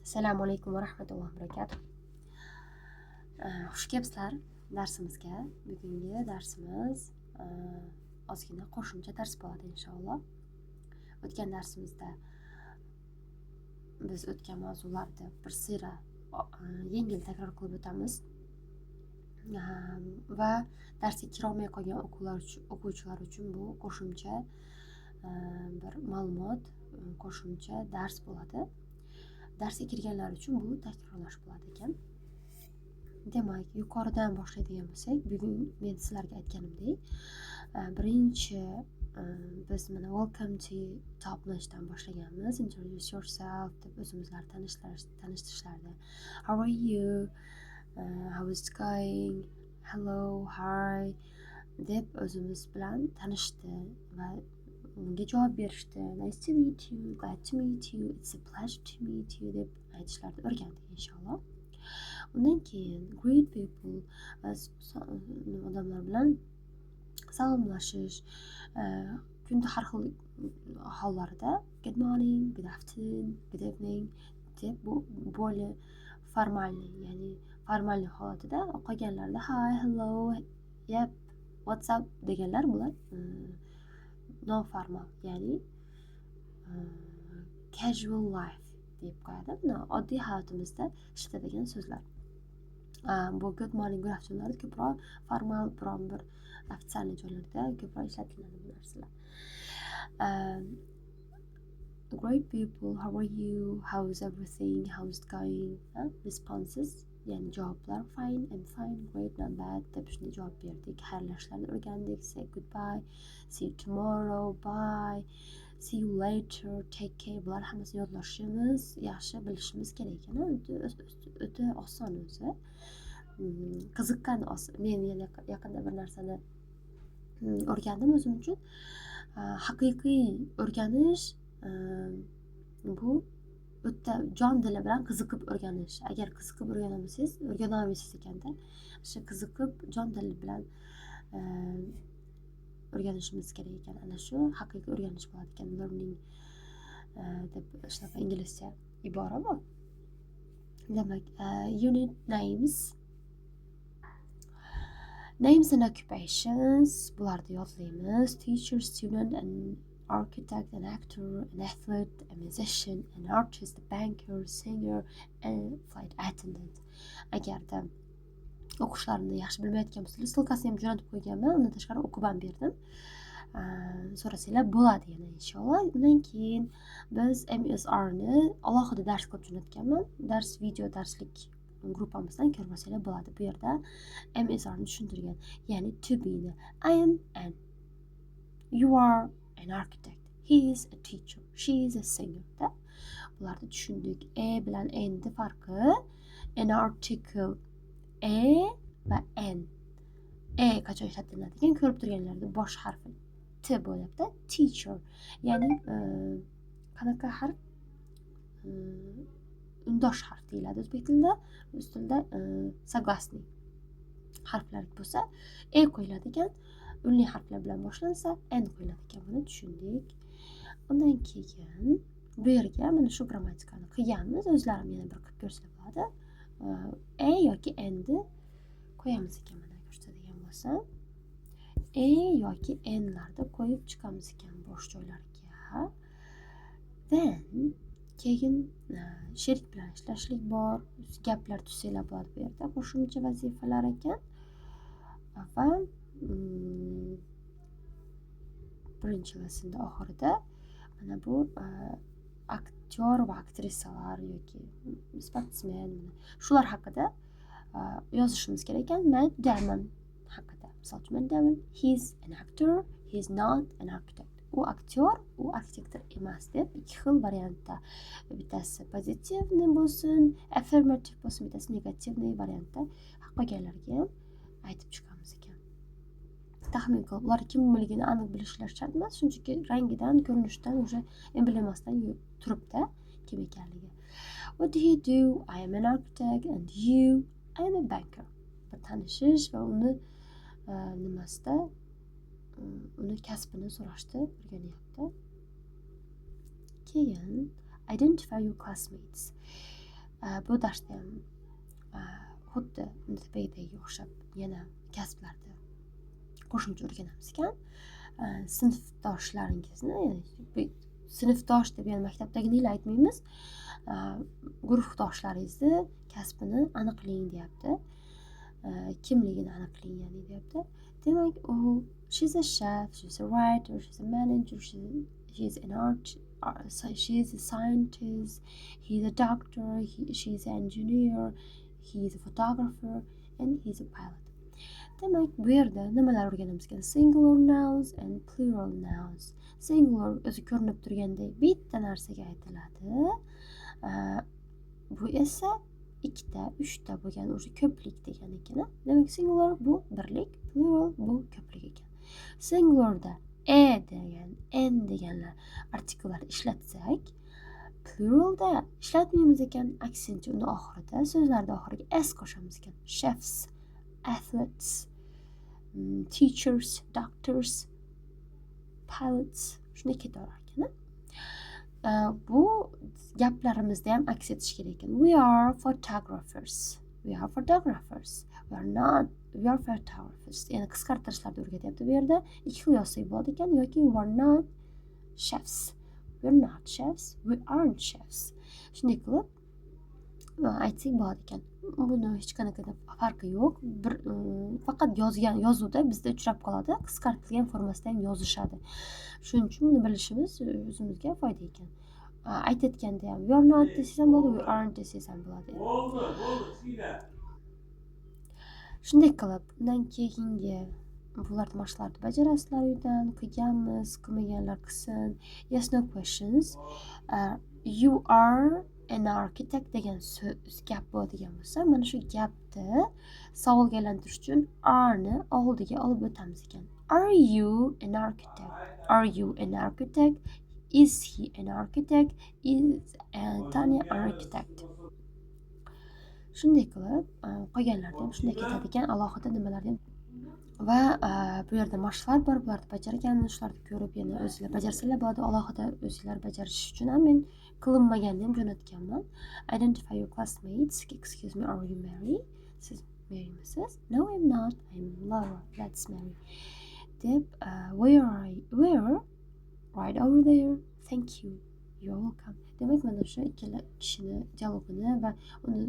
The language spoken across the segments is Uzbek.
Assalomu alaykum va rahmatullohi va barakatuh. Xush kelibsizlar darsimizga. Bugungi darsimiz ozgina qo'shimcha dars bo'ladi, inshaalloh. O'tgan darsimizda biz o'tgan mavzularni bir sira yengil takror qilib o'tamiz. Va darsga kirolmay qolgan o'quvchilar uchun bu qo'shimcha bir ma'lumot, qo'shimcha dars bo'ladi. Darsga kirganlar uchun bu takrorlash bo'ladi ekan. Demak, yuqoridan boshlaydigan bo'lsak, bugun men sizlarga aytganimdek, birinchi biz mana "Welcome to Top Notchdan boshlaganmiz. "Introduce yourself" deb o'zimizlarni tanishtirishlardi. "How are you?" "How is it going?" "Hello", "Hi" deb o'zimiz bilan tanishdi va unga javob berishdi. "Nice to meet you", "Glad to meet you", "It's a pleasure to meet you" deb aytishlarni o'rgandik, inshaalloh. Undan keyin greet people, odamlar bilan salomlashish, kunda har xil hollarida "good morning", "good afternoon", "good evening" deb, bu более формальный, ya'ni формальный holatida. Qolganlarida "hi", "hello", "yep", "what's up" deganlar, bular non-formal, ya'ni casual life deb qo'yadi. Buni oddiy hayotimizda ishlatadigan so'zlar. Bu "good morning", "good afternoonlar ko'proq formal, biron bir официальный joylarda ko'proq ishlatiladi bu narsalar. Greet people, "How are you?", "How is everything?", "How is it going?" Responses, ya'ni javoblar: "Fine", "I'm fine", "Great", "Not bad" deb shunday javob berdik. Xayrlashishlarni o'rgandik. Say goodbye, "See you tomorrow", "Bye", "See you later", "Take care", bular hammasini yodlashimiz, yaxshi bilishimiz kerak ekan. O'ta oson o'zi. Qiziqqan. Men yana yaqinda bir narsani o'rgandim o'zim uchun. Haqiqiy o'rganish bu o'ta jon dili bilan qiziqib o'rganish. Agar qiziqib o'rganolmasangiz, o'rganolmaysiz ekanda. O'sha qiziqib, jon dili bilan o'rganishimiz kerak ekan. Ana shu haqiqiy o'rganish bo'ladi ekan. Learning deb shunaqa inglizcha ibora bor. Demak, unit names, names and occupations, bularni yodlaymiz. Teacher, student and architect, an actor, an athlete, a musician, an artist, a banker, singer and flight attendant. Agarda o'qishlarini yaxshi bilmayotgan bo'lsalar, ссылка sini ham jo'natib qo'yganman. Undan tashqari o'qib ham berdim, so'rasanglar bo'ladi yana, inshaalloh. Undan keyin biz am, is, are'ni alohida dars qilib jo'natganman. Dars video darslik gruppamizdan ko'rib olsanglar bo'ladi. Bu yerda am, is, are'ni tushuntirgan, ya'ni to be'ni. I am an, you are an architect, he is a teacher, she is a singer da bularni tushundik. A bilan nni farqi, an article, a va an. A qachon ishlatiladi ekan? Ko'rib turganlarda bosh harfi t bo'lyapti, teacher, ya'ni qanaqa harf? Undosh harf deyiladi o'zbek tilida, rus tilida согласный harflar bo'lsa, a qo'yiladi ekan. Unli harflar bilan boshlansa, an qo'yiladi ekan. Buni tushundik. Undan keyin bu yerga mana shu grammatikani qilganmiz. O'zlarim yana bir qilib ko'rsalar bo'ladi. A yoki nni qo'yamiz ekan. Mana, ko'rsatadigan bo'lsam, a yoki nlarni qo'yib chiqamiz ekan bo'sh joylarga. Then keyin sherik bilan ishlashlik bor, gaplar tuzsanglar bo'ladi. Bu yerda qo'shimcha vazifalar ekan va birinchi lessonda oxirida mana bu aktyor va aktrisalar yoki sportsmen, shular haqida yozishimiz kerak ekan. Matt Damon haqida, misol uchun, Matt Damon, he's an actor, he's not an architect, u aktyor, u arxitektor emas deb ikki xil variantda, bittasi позитивный bo'lsin, affirmative bo'lsin, bittasi негативный variantda qolganlarga ham aytib chiqamiz ekan. Taxmin qilib, ular kimligini aniq bilishlari shart emas, shunchaki rangidan, ko'rinishidan, уже emblemasidan turibdi kim ekanligi. What do you do? I am an architect. And you? I am a banker. Bir tanishish va uni nimasida uni kasbini so'rashdi, o'rganyapti. Keyin identify your classmates. Bu darsda ham xuddi tepagidagiga o'xshab yana kasblarni qo'shimcha o'rganamiz ekan. Sinfdoshlaringizni, ya'ni sinfdosh deb yana maktabdagini aytmaymiz, guruhdoshlaringizni kasbini aniqlang deyapti. Kimligini aniqlang ya'ni deyapti. Demak, u she's a chef, she's a writer, she's a manager, she's an art, she's a scientist, he's a doctor, she's an engineer, he's a photographer and he's a pilot. Demak, bu yerda nimalar o'rganamiz ekan? Singular nouns and plural nouns. Singular o'zi ko'rinib turgandek bitta narsaga aytiladi. Bu esa ikkita, uchta bo'lgan o'sha ko'plik degan ekan. Demak, singular bu birlik, plural bu ko'plik ekan. Singularda a degan, an deganlar artikllar ishlatsak, pluralda ishlatmaymiz ekan, aksincha uni oxirida, so'zlarni oxiriga s qo'shamiz ekan. Chefs, athletes, teachers, doctors, pilots, shunday ketaverar ekan. Bu gaplarimizda ham aks etishi kerak ekan. We are photographers. We are photographers. We are not, we are photographers. Ya'ni qisqartirishlarni o'rgatyapti bu yerda. Ikki xil yozsak bo'ladi ekan yoki we are not chefs. We are not chefs. We aren't chefs. Shunday qilib aytsak bo'ladi ekan. Buni hech qanaqa farqi yo'q. Bir faqat yozgan yozuvda bizda uchrab qoladi. Qisqartirilgan formasida ham yozishadi. Shuning uchun buni bilishimiz o'zimizga foyda ekan. Aytayotganda ham we are not desangiz ham bo'ladi, we aren't desangiz ham bo'ladi. Bo'ldi, bo'ldi, chiqinglar. Shunday qilib, undan keyingi bularni mashqlarni bajarasizlar uydan, qilganmiz, qilmaganlar qilsin. Yes no questions. You are an architect degan so'z gap bo'ladigan bo'lsa, mana shu gapni savolga aylantirish uchun are ni oldiga olib o'tamiz ekan. Are you an architect? Are you an architect? Is he an architect? Is Tanya an architect? Shunday qilib, qolganlarida ham shunday ketadi ekan, alohida nimalarni ham. Va bu yerda mashqlar bor, bularni bajarganmiz, shularni ko'rib yana o'zinglar bajarsalar bo'ladi. Alohida o'zinglar bajarish uchun ham men qilinmaganini ham jo'natganman. Identify your classmates. Excuse me, are you Mary? Siz Marymisiz? No, I'm not. I'm Laura. That's Mary. Deb, where are you? Where? Right over there. Thank you. You're welcome. Demak, mana shu ikkala kishini dialogini va uni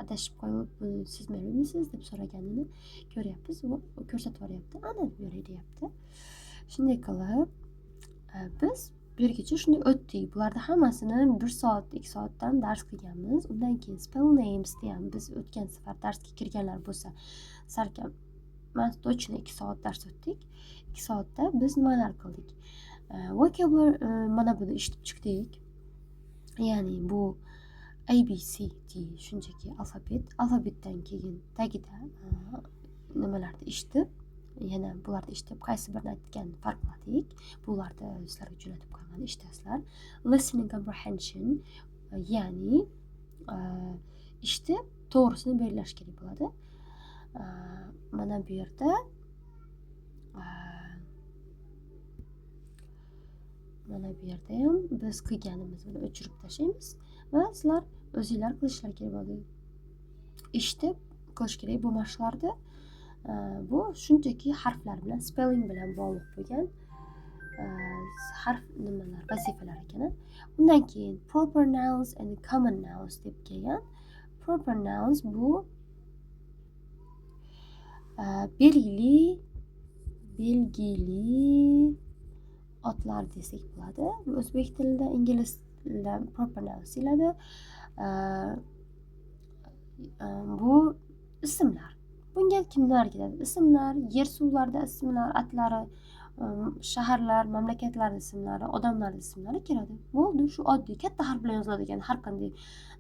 adashib qo'yib, buni siz Marymisiz deb so'raganini ko'ryapmiz. U ko'rsatib yuboryapti. Ana Mary deyapti. Shunday qilib, biz bu yergacha shunday o'tdik. Bularni hammasini 1 soat, 2 soatdan dars qilganmiz. Undan keyin spell names ham biz o'tgan safar darsga kirganlar bo'lsa, salkam man точно 2 soat dars o'tdik. 2 soatda biz nimalar qildik? Vocabulary, mana buni eshitib chiqdik. Ya'ni bu A B C D shunchaki alfabet. Alfabetdan keyin tagida nimalarni eshitib, yana bularni eshitib qaysi birini aytganini farqladik. Bularni sizlarga jo'natib qo'yaman, eshitasizlar. Listening comprehension, ya'ni eshitib to'g'risini belgilash kerak bo'ladi. Mana bu yerda ham biz qilganimizni o'chirib tashlaymiz va sizlar o'zinglar qilishlar kerak bo'ladi. Eshitib qilish kerak bu mashqlarni. Bu shunchaki harflar bilan, spelling bilan bog'liq bo'lgan harf nimalar, vazifalar ekan. Undan keyin proper nouns and common nouns deb kelgan. Proper nouns bu belgili otlar desak bo'ladi. Bu o'zbek tilida, ingliz tilida proper nouns deyiladi. Bu ismlar. Bunga kimlar keladi? Ismlar, yer suvlarda ismlar, atlari, shaharlar, mamlakatlar ismlari, odamlar ismlari kiradi. Bo'ldi, shu oddiy katta harf bilan yoziladigan har qanday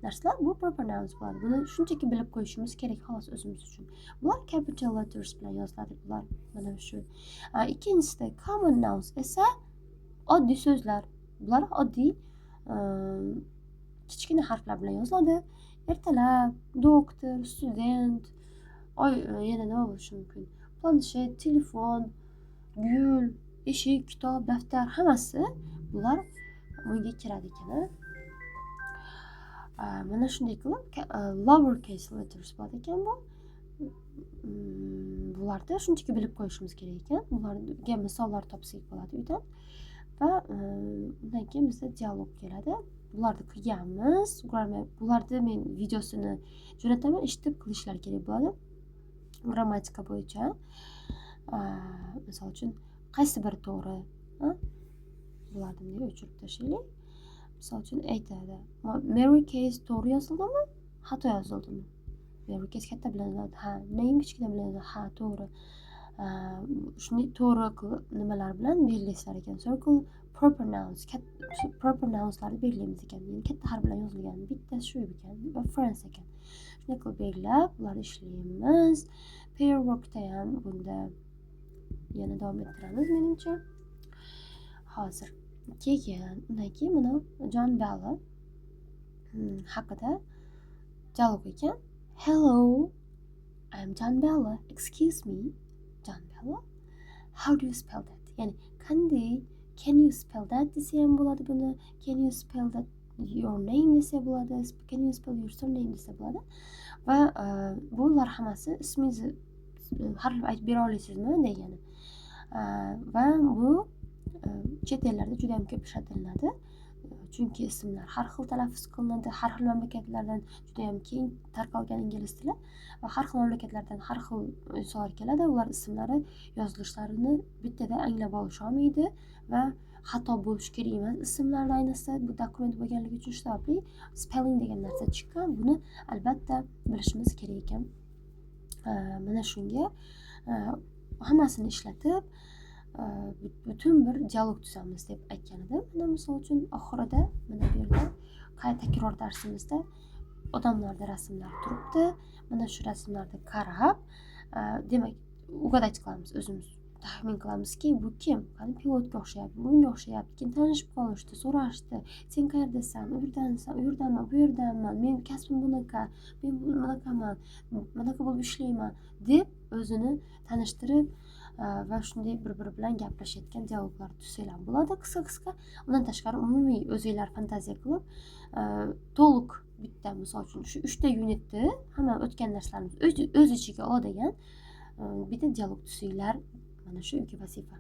narsalar bu proper nouns bo'ladi. Buni shunchaki bilib qo'yishimiz kerak xolos o'zimiz uchun. Bular capital letters bilan yoziladi. Bular mana shu. Ikkinchisida common nouns esa oddiy so'zlar. Bular oddiy kichkina harflar bilan yoziladi. Ertalab, doktor, student, oy, yana nima bo'lishi mumkin? Planshet, telefon, gul, eshik, kitob, daftar, hammasi bular bunga kiradi ekan. Mana shunday qilib lower case letters bo'ladi ekan bu. Bularni shunchaki bilib qo'yishimiz kerak ekan. Bularga misollar topsak bo'ladi uydan. Va undan keyin bizda dialog keladi. Bularni qilganmiz. Bularni men videosini jo'nataman, eshitib qilishlar kerak bo'ladi. Grammatika bo'yicha. Misol uchun, qaysi biri to'g'ri? Bularni bunday o'chirib tashlaylik. Misol uchun, aytadi: Mary Case to'g'ri yozildimi, xato yozildimi? Mary Case katta bilan yoziladi, ha. Name kichkina bilan yoziladi, ha, to'g'ri. Shunday to'g'ri qilib nimalar bilan belgilaysizlar ekan. Circle proper nouns, proper nounslarni belgilaymiz ekan, ya'ni katta harf bilan yozilgan bittasi shu ekan va friends ekan. Shunday qilib belgilab, ularni ishlaymiz. Pair workda ham bunda yana davom ettiramiz menimcha hozir. Keyin undan keyin mana John Bella haqida dialog ekan. "Hello, I'm John Bella." "Excuse me, John Bella, how do you spell that?" Ya'ni qanday, "Can you spell that?" desa ham bo'ladi buni. "Can you spell that your name?" desa bo'ladi. "Can you spell your surname?" desa bo'ladi. Va bular hammasi ismingizni harflab aytib bera olasizmi degani. Va bu chet ellarda juda yam ko'p ishlatiladi, chunki ismlar har xil talaffuz qilinadi. Har xil mamlakatlardan judayam keng tarqalgan ingliz tili va har xil mamlakatlardan har xil insonlar keladi. Ular ismlari yozilishlarini bittada anglab olisholmaydi va xato bo'lishi kerak emas ismlarni, ayniqsa bu dokument bo'lganligi uchun. Shu sababli spelling degan narsa chiqqan, buni albatta bilishimiz kerak ekan. Mana shunga hammasini ishlatib, butun bir dialog tuzamiz deb aytgan edim. Mana, misol uchun, oxirida mana bu yerda takror darsimizda odamlarni rasmlari turibdi. Mana shu rasmlarni qarab, demak, угадать qilamiz, o'zimiz taxmin qilamizki, bu kim, qani, pilotga o'xshayapti, bunga o'xshayapti. Keyin tanishib qolishdi, so'rashdi: "Sen qayerdasan?" "U yerdansan, u yerdanman, bu yerdanman, men kasbim bunaqa, men bunaqaman, bunaqa bo'lib ishlayman", deb o'zini tanishtirib va shunday bir biri bilan gaplashayotgan dialoglar tuzsanglar bo'ladi qisqa qisqa. Undan tashqari, umumiy o'zinglar fantaziya qilib, to'liq bitta, misol uchun, shu uchta unitni, hamma o'tgan narsalarimizni o'z ichiga oladigan bitta dialog tuzsanglar, mana shu uyga vazifa.